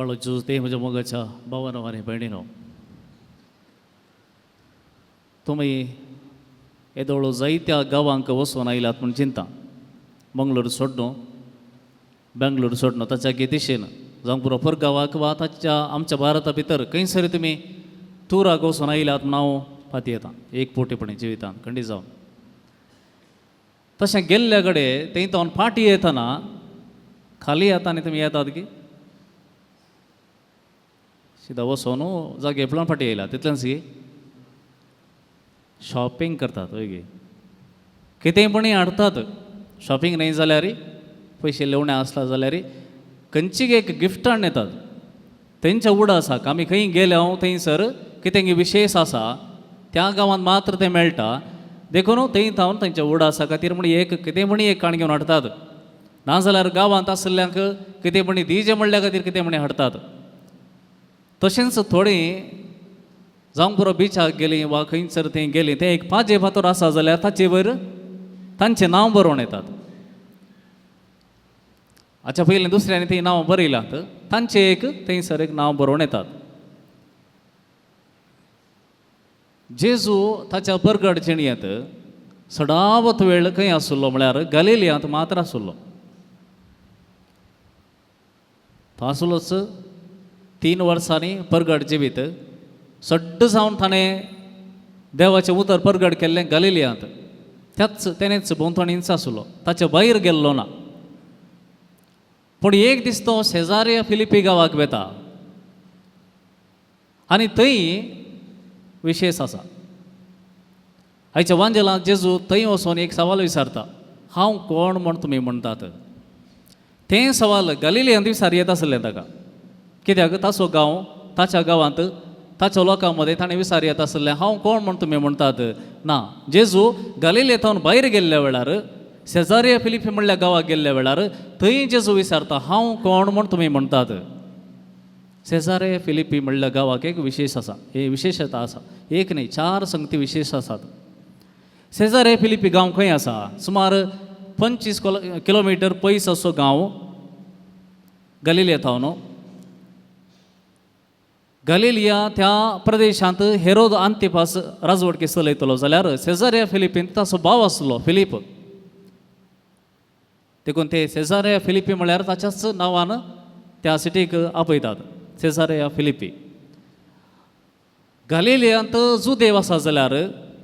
बाळो जेजू ते म्हज्या मोगाच्या भावानो आनी भयणीनो, तुमी येदोळो जायत्या गांवांक वचून आयल्यात म्हूण चिंता. मंगळूर सोडनो, बेंगलोर सोडनो, ताच्या दिशेन जावं पुरो परगांवाक वा ताच्या आमच्या भारता भितर खंयसर तुमी टुराक वचून आयल्यात म्हूण हांव पातयेतां एक पोटीपणी जिवितान खंडीत जावन. तशें गेल्ल्या कडेन थंय तावन फाटीं येतना खाली हातांनी तुमी येतात की सिदा वचोन जागे पळोवन फाटीं येयला तितलेंच की शॉपिंग करतात हय गे, कितेंय पण हाडटात. शॉपिंग न्हय जाल्यार पयशे लेवणे आसला जाल्यार खंयची एक गिफ्ट हाडून येतात. तेंच्या उडासाक आमी खंय गेले हांव थंयसर कितें विशेश आसा त्या गांवांत मात्र तें मेळटा, देखून थंय थावन तेंच्या उडासा खातीर म्हण एक कितें म्हण एक काण घेवन हाडटात. नाजाल्यार गांवांत आशिल्ल्यांक कितें म्हण दिजें म्हणल्या खातीर कितें म्हण हाडटात. तशेंच थोडीं जावं पुरो बिचाक गेलीं वा खंयसर थंय गेलीं तें एक पाजे फातर आसा जाल्यार ताचे वयर तांचें नांव बरोवन येतात. हाच्या पयलीं दुसऱ्यांनी तीं नांव बरयलात, तांचें एक थंयसर एक नांव बरोवन येतात. जेजू ताच्या परगट जिणयेंत सदावत वेळ खंय आशिल्लो म्हळ्यार गलिलियांत मात्र आशिल्लो. तो आशिल्लोच 3 वर्सांनी परगट जिवीत सड्ड जावन ताणें देवाचें उतर परगट केल्लें गलिलियांत. त्याच तेणेच भोंवतणीच आशिल्लो, ताचे भायर गेल्लो ना. पूण एक दीस तो शेजाऱ्या फिलिपी गांवाक वेता आनी थंय विशेश आसा. आयच्या वांजेलांत जेजू थंय वचोन एक सवाल विचारता, हांव कोण म्हण तुमी म्हणटात? तें सवाल गलिलियांत विचार येत आसलें ताका, कित्याक ताचो गांव ताच्या गांवांत ताच्या लोकां मदें ताणें विचार येत आसलें हांव कोण म्हण तुमी म्हणटात? ना, जेजू गलिलेथावन भायर गेल्ल्या वेळार शेजाऱ्या फिलिपी म्हणल्या गांवाक गेल्ल्या वेळार थंय जेजू विचारता हांव कोण म्हण तुमी म्हणटात? शेजारे फिलिपी म्हणल्या गांवाक एक विशेश आसा, हे विशेशता आसा, एक न्हय 4 संगती विशेश आसात. शेजारे फिलिपी गांव खंय आसा? सुमार 25 किलोमिटर पयस असो गांव गलिलिया थावन. गलिलिया त्या प्रदेशांत हेरोद आंतिपास राजवटकी चलयतलो जाल्यार शेजाऱ्या फिलिपींत ताचो भाव आसलो फिलीप, देखून ते शेजाऱ्या फिलिपी म्हळ्यार ताच्याच नांवान त्या सिटीक आपयतात, शेजाऱ्या फिलिपी. गलिलियांत जुदेव आसा जाल्यार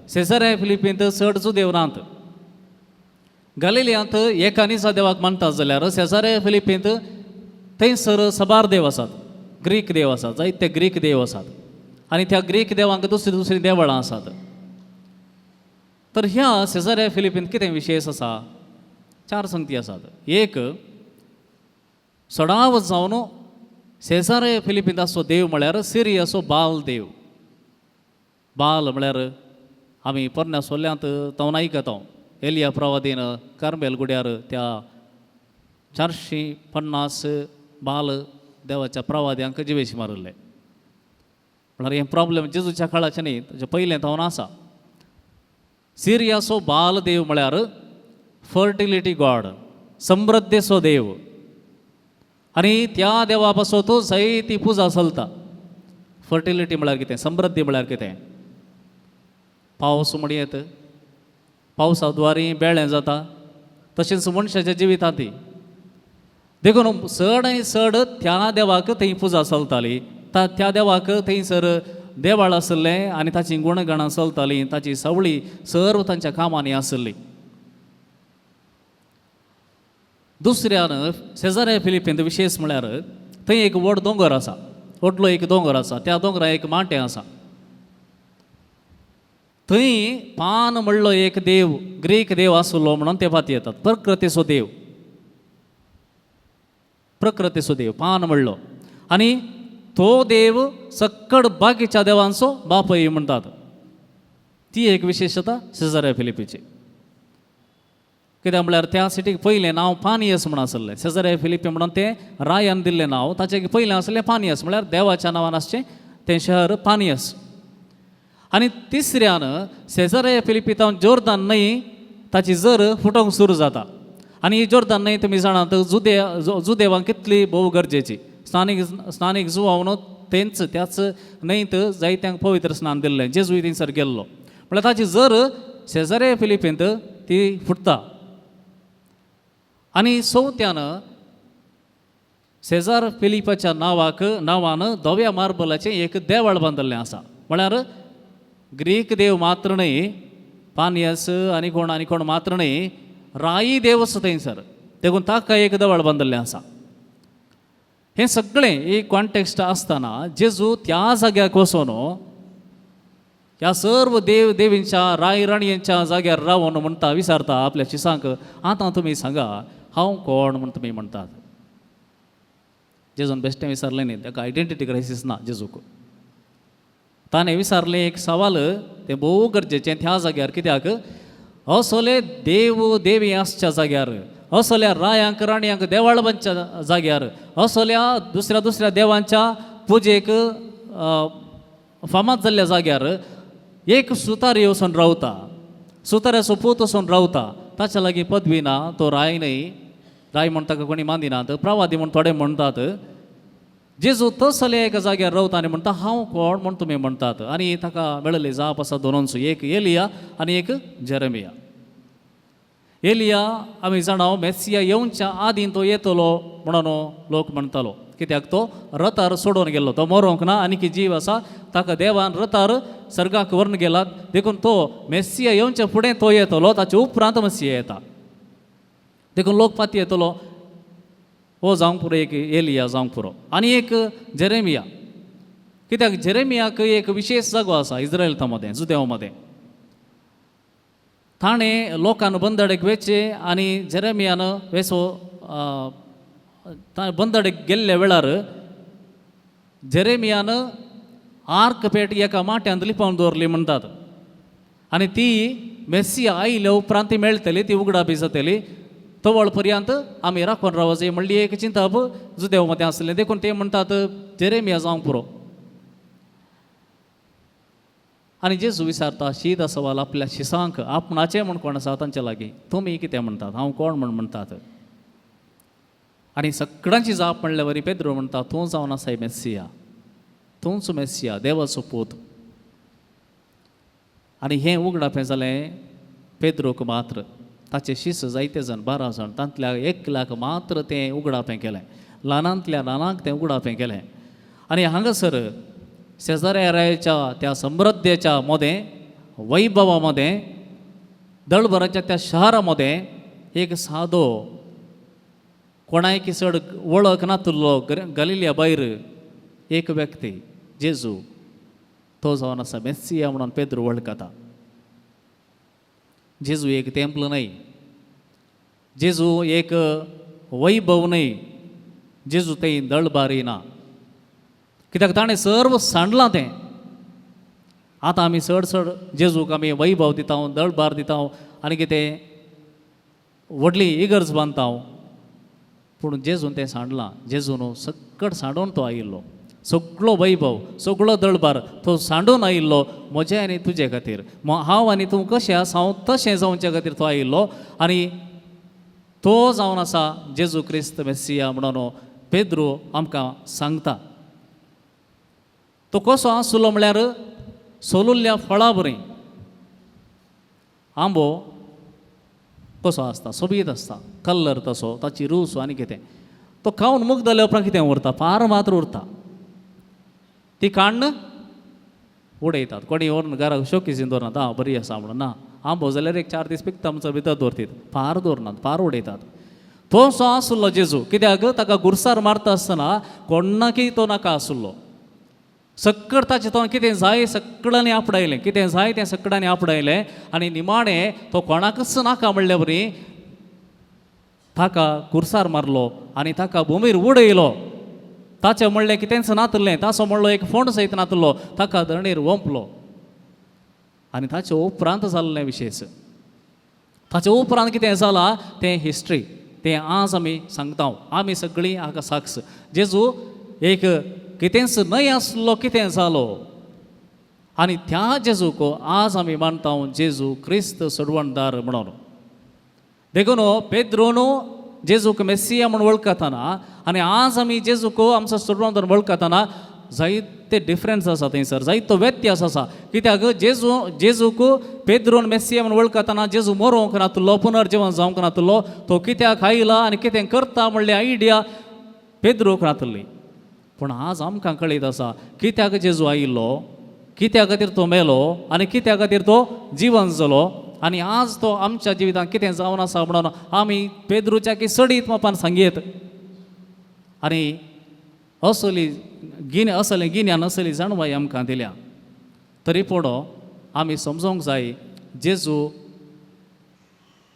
शेजाऱ्या फिलिपींत चड जुदेव नात. गलिलियांत एका निजा देवाक मानतात जाल्यार शेजाऱ्या फिलिपींत थंयसर सबार देव आसात, ग्रीक देव आसात, जायते ग्रीक देव आसात आनी त्या ग्रीक देवांक दुसरीं दुसरीं देवळां आसात. तर ह्या शेजाऱ्या फिलिपींत कितें विशेश आसा? 4 संगती आसात. एक, सडाव जावन शेजाऱ्या फिलिपींत आसचो देव म्हळ्यार सिरियाचो बाल देव. बाल म्हळ्यार आमी पोरण्या सोल्यांत तावन आयकता एलिया प्रवादीन कार्मेल गुड्यार त्या 450 बाल देवाच्या प्रवाद्यांक जिवेशी मारिल्ले. म्हळ्यार हें प्रॉब्लेम जेजूच्या काळाचें न्ही, ताचें पयलें तावन आसा. सिरियाचो बाल देव म्हळ्यार फर्टिलिटी गॉड, समृद्धेचो देव आनी त्या देवा पासत जायती पुजा चलता. फर्टिलिटी म्हळ्यार कितें? समृद्धी म्हळ्यार कितें? पावस म्हणयेत, पावसा द्वारी बेळें जाता, तशेंच मनशाच्या जिवितांत. देखून चड आनी चड त्या देवाक थंय पुजा चलताली, त्या देवाक थंयसर देवाळ आशिल्लें आनी ताची गुणगणां चलतालीं, ताची सावळी सर्व तांच्या कामांनी आशिल्ली. दुसऱ्यान शेजाऱ्या फिलिपींत विशेश म्हळ्यार थंय एक व्हड दोंगर आसा, व्हडलो एक दोंगर आसा, त्या दोंगरा एक माटें आसा. थंय पान म्हणलो एक देव, ग्रीक देव आसलो म्हणून ते फाती येतात, प्रकृतीचो देव, प्रकृतीचो देव पान म्हणलो आनी तो देव सक्कड बाकीच्या देवांचो बापय म्हणटात. ती एक विशेशता शेजाऱ्या फिलिपीची. कित्याक म्हळ्यार त्या सिटीक पयलें नांव पानियस म्हूण आसलें. शेजाऱ्या फिलिपी म्हणून तें रायान दिल्लें नांव, ताचें पयलें आसलें पानियस, म्हळ्यार देवाच्या नांवान आसचें तें शहर पानियस. आनी तिसऱ्यान शेजाऱ्या फिलिपी तावन जोर्दान न्हंय ताची जर फुटोवंक सुरू जाता आनी ही जोर्दान न्हंय तुमी जाणात जुदेवांक कितली भोव गरजेची. स्नानीक स्नानीक जुवांव तेंच त्याच न्हंयत जायत्यांक पवित्र स्नान दिल्लें. जेजूय थंयसर गेल्लो. म्हळ्यार ताची जर शेजारे फिलिपींत ती फुट्टा. आनी चवथ्यान सेजार फिलिपाच्या नांवाक नांवान धव्या मार्बलाचें एक देवळ बांदिल्लें आसा. म्हळ्यार ग्रीक देव मात्र न्हय, पानयस आनी कोण आनी कोण मात्र न्हय, राई देवच थंयसर, देखून ताका एक देवळ बांदिल्लें आसा. हें सगळें एक कॉन्टेक्स्ट आसतना जेजू त्या जाग्याक वचून ह्या सर्व देव देवींच्या राय राणयेंच्या जाग्यार रावन म्हणटा, विचारता आपल्या शिसांक, आतां तुमी सांगा हांव कोण म्हूण तुमी म्हणटात. जेजून बेश्टें विचारलें न्ही, ताका आयडेंटिटी क्रायसीस ना जेजूक. ताणें विचारलें एक सवाल, तें भोव गरजेचें त्या जाग्यार. कित्याक असले देव देवी आसच्या जाग्यार, असल्या रायांक राणयांक देवाळ बांदच्या जाग्यार, असल्या दुसऱ्या दुसऱ्या देवांच्या पुजेक फामाद जाल्ल्या जाग्यार एक सुतारी वचून रावता, सुताऱ्याचो पूत वचून रावता. ताच्या लागीं पदवी ना, तो राय न्हय, राय म्हण ताका कोणी मानिनात, प्रवादी म्हूण थोडे म्हणटात. जेजू तसले एका जाग्यार रावता आनी म्हणटा हांव कोण म्हूण तुमी म्हणटात. आनी ताका मेळिल्ली जाप आसा दोनूच, एक एलिया आनी एक जेरेमिया. एलिया आमी जाणा मेसिया येवच्या आदीं तो येतलो म्हणून लोक म्हणटालो, कित्याक तो रथार सोडून गेल्लो, तो मरोंक ना, आनीक जीव आसा, ताका देवान रथार सर्गाक व्हरून गेला, देखून तो मेसिया येवच्या फुडें तो येतलो, ताचे उपरांत मेसिया येता, देखून लोक पाती येतलो हो जावंक पुरो, एक एलिया जावंक पुरो. आनी एक जेरेमिया, कित्याक जेरेमियाक एक विशेश जागो आसा इस्रायलता मदें, जुदेवा मदें. ताणें लोकांक बंदडेक वेचे आनी जेरेमियान वेसो बंदडेक गेल्ल्या वेळार जेरेमियान आर्क पेट एका माट्यांत लिपोवन दवरली म्हणटात, आनी ती मेसिया आयल्या उपरांत ती मेळटली, ती उगडापी जातली, तवळ पर्यंत आमी राखून रावपाची म्हणली एक चिंतप जुदेव मदें आसलें. देखून ते म्हणटात जेरेमिया जावंक पुरो. आनी जेजू विचारता शीत सवाल आपल्या शिसांक, आपणाचें म्हूण कोण आसा तांचे लागीं, तुमी कितें म्हणटात, हांव कोण म्हूण म्हणटात. आनी सगळ्यांची जाप म्हणल्या वरी पेद्रो म्हणटा तूं जावन आसाय मेसिया, तूंच मेसिया, देवाचो पूत. आनी हें उगडापें जालें पेद्रोक मात्र, ताचे शीस जायते जाण 12 जाण, तांतल्या 1 लाख मात्र तें उगडापें केलें, ल्हानांतल्या ल्हानांक तें उगडापें केलें. आनी हांगासर शेजाऱ्या रायाच्या त्या समृद्धेच्या मदें, वैभवा मदें, दळभराच्या त्या शहरा मदें एक सादो कोणायकी चड वळख नातुल्लो गलिलिया भायर एक व्यक्ती जेजू, तो जावन आसा मेस्सिया म्हणून पेद्रो वळखता. जेजू एक तेंपल न्हय, जेजू एक वैभव न्हय, जेजू थंय दळबारी ना, कित्याक ताणें सर्व सांडलां तें. आतां आमी चड चड जेजूक आमी वैभव दिता, दळबार दिता आनी कितें व्हडली इगर्ज बांदता, पूण जेजून तें सांडलां. जेजून सकट सांडून तो आयिल्लो, सगळो वैभव सगळो दळबार तो सांडून आयिल्लो म्हजे आनी तुजे खातीर. हांव आनी तूं कशें आसा हांव तशें जावचे खातीर तो आयिल्लो. आनी तो जावन आसा जेजू क्रिस्त मेस्सिया म्हणून पेद्रो आमकां सांगता. तो कसो आसलो म्हळ्यार सोलुल्ल्या फळा बरी. आंबो कसो आसता, सोबीत आसता, कलर तसो, ताची रूच आनी कितें, तो खावन मुग जाल्या उपरांत कितें उरता, पार मात्र उरता, ती काण्ण उडयतात. कोणी व्हरून घराक शोकेसीन दवरनात, आं बरी आसा म्हणून ना. आंबो जाल्यार एक 4 दीस पिकता म्हणसर भितर दवरतीत, पार दवरनात, पार उडयतात. तसो आसलो जेजू, कित्याक ताका गुरसार मारता आसतना कोण्णाकी तो नाका आसलो. सक्कड ताचें तो कितें जाय सगळ्यांनी आपणायलें, कितें जाय तें सगळ्यांनी आपणायलें. आनी निमाणें तो कोणाकच नाका म्हणले वरी ताका कुर्सार मारलो आनी ताका भुमीर उडयलो. ताचें म्हणलें कितेंच नातलें, ताचो म्हणलो एक फोंड सयत नातलो, ताका धरणीर ओंपलो. आनी ताचे उपरांत जाल्लें विशेश, ताचे उपरांत कितें जालां तें हिस्ट्री, तें आज आमी सांगता. आमी सगळीं हाका साक्ष. जेजू एक कितेंच न्हय आसलो, कितें जालो. आनी त्या जेजूक आज आमी मानता जेजू क्रिस्त सोडवणदार म्हणून. देखून पेद्रोन जेजूक मेसिया म्हूण वळखतना आनी आज आमी जेजूक आमचो सोडून वळखतना जायते डिफरन्स आसा थंयसर, जायतो व्यत्यास आसा. कित्याक जेजू जेजूक पेद्रून मेसिया म्हूण वळखतना जेजू मरोंक नातलो, पुनर्जिवन जावंक नातलो, तो कित्याक आयला आनी कितें करता म्हणली आयडिया पेद्रूक नातली. पूण आज आमकां कळीत आसा कित्याक जेजू आयिल्लो, कित्या खातीर तो मेलो आनी कित्या खातीर तो जिवन जालो आनी आज तो आमच्या जिवितांत कितें जावन आसा म्हणून आमी पेद्रूच्या की सडीत मापान सांगयत. आनी असली गिन्या असलें गिन्यान असली जाणवाय आमकां दिल्या. तरी पुणो आमी समजोंक जाय जेजू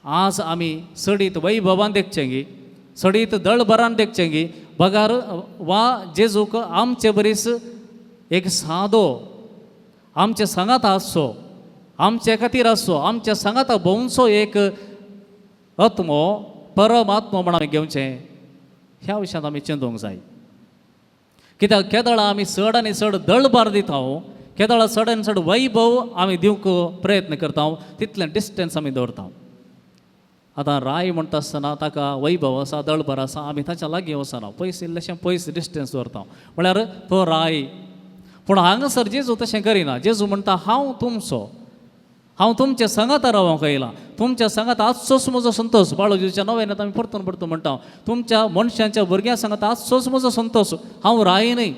आज आमी सडीत वैभवान देखचें गी, सडीत दळभरान देखचें गी, बगार वा जेजूक आमचे बरीच एक सादो आमचे सांगात आसचो, आमचे खातीर आसचो, आमच्या सांगाता भोंवचो एक आत्मो परमात्मो म्हण आमी घेवचें. ह्या विशयांत आमी चिंतूंक जाय. कित्याक केदळा आमी चड आनी चड दळभार दिता, केदळा चड आनी चड वैभव आमी दिवंक प्रयत्न करता, तितलें डिस्टन्स आमी दवरता. आतां राय म्हणटा आसतना ताका वैभव आसा, दळभर आसा, आमी ताच्या लागीं वचना, पयस इल्लेशें पयस डिस्टन्स दवरता, म्हळ्यार तो राय. पूण हांगासर जेजू तशें करिना. जेजू म्हणटा हांव तुमचो, हांव तुमच्या सांगाता रावंक आयलां, तुमच्या सांगाता आजचोच म्हजो संतोश. बाळू जेजूच्या नव्यान आमी परतून परतून म्हणटा, तुमच्या मनशांच्या भुरग्यां सांगाता आजचोच म्हजो संतोश. हांव राय न्हय,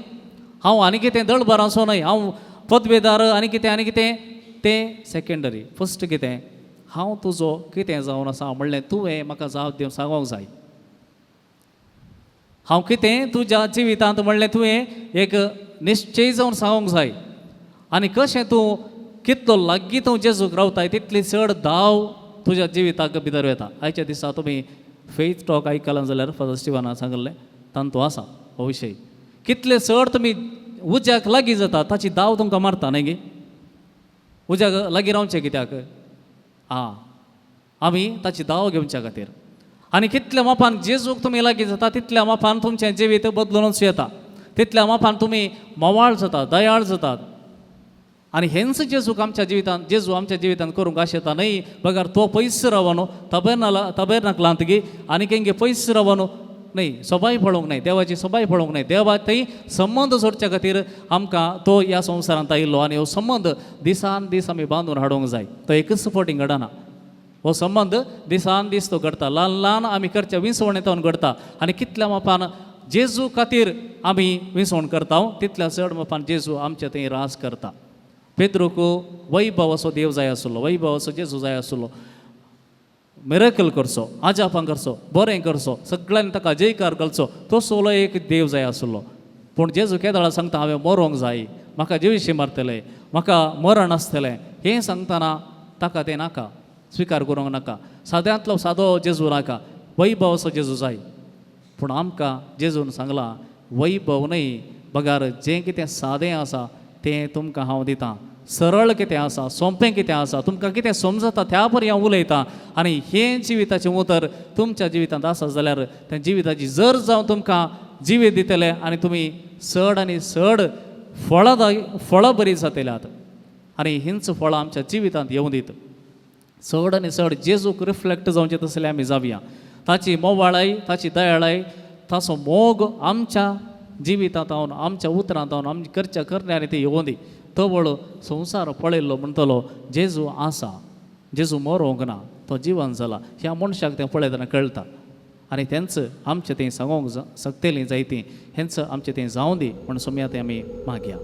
हांव आनी कितें दळभरांचो न्हय, हांव पदवेदार आनी कितें आनी कितें तें सेकेंडरी. फर्स्ट कितें हांव तुजो कितें जावन आसा म्हणलें तुवें म्हाका जाप दिवन सांगोंक जाय. हांव कितें तुज्या जिवितांत म्हणलें तुवें एक निश्चय जावन सांगोंक जाय. आनी कशें तूं कितलो लागीं तूं जेजूक रावताय तितली चड दाव तुज्या जिविताक भितर वता. आयच्या दिसा तुमी फेथ टॉक आयकलां जाल्यार फादर स्टिवनान सांगिल्लें तांतू आसा हो विशय. कितले चड तुमी उज्याक लागीं जाता ताची दाव तुमकां मारता न्हय गी. उज्याक लागीं रावचें कित्याक आं आमी ताची दाव घेवच्या खातीर. आनी कितल्या मापान जेजूक तुमी लागीं जाता तितल्या मापान तुमचें जिवीत बदलूनच येता, तितल्या मापान तुमी मोवाळ जाता, दयाळ जातात. आनी हेंच जेजूक आमच्या जिवितांत जेजू आमच्या जिवितांत करूंक आशेता न्हय, बगर तो पयस रावनो तबेरनाला तबेरनाकलांत गी आनी केंगे पयस रावनो न्हय, सबाय पळोवंक न्हय, देवाची सबाय पळोवंक न्हय. देवा थंय संबंद जोडच्या खातीर आमकां तो ह्या संवसारांत आयिल्लो आनी हो संबंद दिसान दीस आमी बांदून हाडूंक जाय. तो एकच फावटी घडना, हो संबंद दिसान दीस तो घडटा, ल्हान ल्हान आमी करच्या विंसवणेंत घडटा. आनी कितल्या मापान जेजू खातीर आमी विंसवण करता तितल्या चड मापान जेजू आमच्या थंय रास करता. पेद्रूक वैभव असो देव जाय आसलो, वैभव असो जेजू जाय आसलो, मिरकल करचो, आजापां करचो, बरें करचो, सगळ्यांनी ताका जयकार घालचो, तो सोलो एक देव जाय आसलो. पूण जेजू केदळा सांगता हांवें मरोंक जाय, म्हाका जिविशी मारतले, म्हाका मरण आसतलें, हें सांगतना ताका तें नाका, स्विकार करूंक नाका. साद्यांतलो सादो जेजू नाका, वैभव असो जेजू जाय. पूण आमकां जेजून सांगलां वैभव न्हय बगार जें कितें सादें आसा तें तुमकां हांव दितां, सरळ कितें आसा, सोंपें कितें आसा, तुमकां कितें समजता त्या परी हांव उलयतां. आनी हें जिविताचें उतर तुमच्या जिवितांत आसा जाल्यार तें जिविताची जर जावं तुमकां जिवीत दितलें आनी तुमी चड आनी चड फळां फळां बरीं जातल्यात. आनी हींच फळां आमच्या जिवितांत येवं दीत. चड आनी चड जेजूक रिफ्लेक्ट जावचें तसलें आमी जावया. ताची मोवाळाय, ताची दयाळाय, ताचो मोग आमच्या जिवितांत जावन, आमच्या उतरांत जावन, आमच्या करच्या करण्यांनी ती येवं दी. तवळ संवसार पळयल्लो म्हणटलो जेजू आसा, जेजू मरोंक ना, तो जिवन जाला. ह्या मनशाक तें पळयतना कळटा आनी तेंच आमचें तें सांगोंक शकतलीं जायतीं, हेंच आमचें तें जावं दी म्हण सोमया तें आमी मागया.